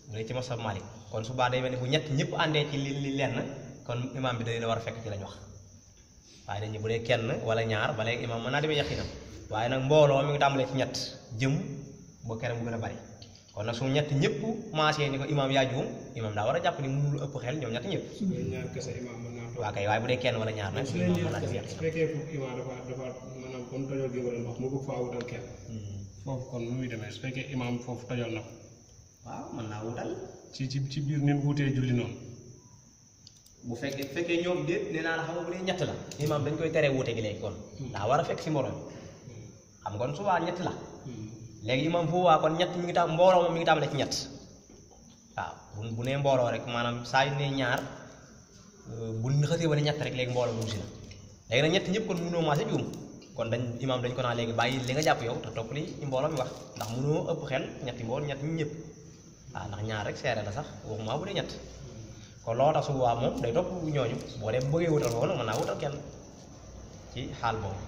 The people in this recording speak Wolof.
bu dee ci masab Malik kon su baa day mel ni bu ñett ñëpp àndee ci li lenn kon imaam bi day la war a fekk ci lañ wax waaye dañu bu dee kenn wala ñaar ba léegi imaam mën naa demee yaqinam waaye nag mbooloo mi ngi tàmbalee ci ñett jëm ba keneen mu gën a bari kon nag su ñett ñëpp maasee ni ko imaam yaa juum imaam daa war a jàpp ni mënul ëpp xel ñoom ñett ñëpp waa kay waaye bu dee kenn wala ñaar nag imaam mën naa demee yaqinam su fekkee foofu imaam dafa maanaam comme tojol gi nga doon wax mu bëgg faa wutal kenn foofu kon nu muy demee su fekkee imaam foofu tojol na ko waaw mën naa wutal ci biir nin wutee julli noonu bu fekkee ñoom déet nee naa la xam nga bu dee ñett la imaam dañ koy teree wuute gi léegi kon daa war a fekk si mbooloo xam kon subaa ñett la léegi imaam foofu waa kon ñett mi ngi tam mbooloo moom mi ngi tàmbalee ci ñett waaw bu nee mbooloo rek maanaam saa yu nee ñaar bu xësee wala ñett rek léegi mbooloo mu si na léegi nag ñett ñëpp kon mënoo maase juum kon imaam dañ ko naa léegi bàyyi li nga jàpp yow te topp li ci mbooloo mi wax ndax mënoo ëpp xel ñetti mbool ñett ñi ñëpp waaw ndax ñaar rek seere la sax waxuma bu dee ñett kon loo tax su boobaa moom day topp ñooñu boo dee bëggee wutal foofu nag mën naa wutal kenn ci xaal boobu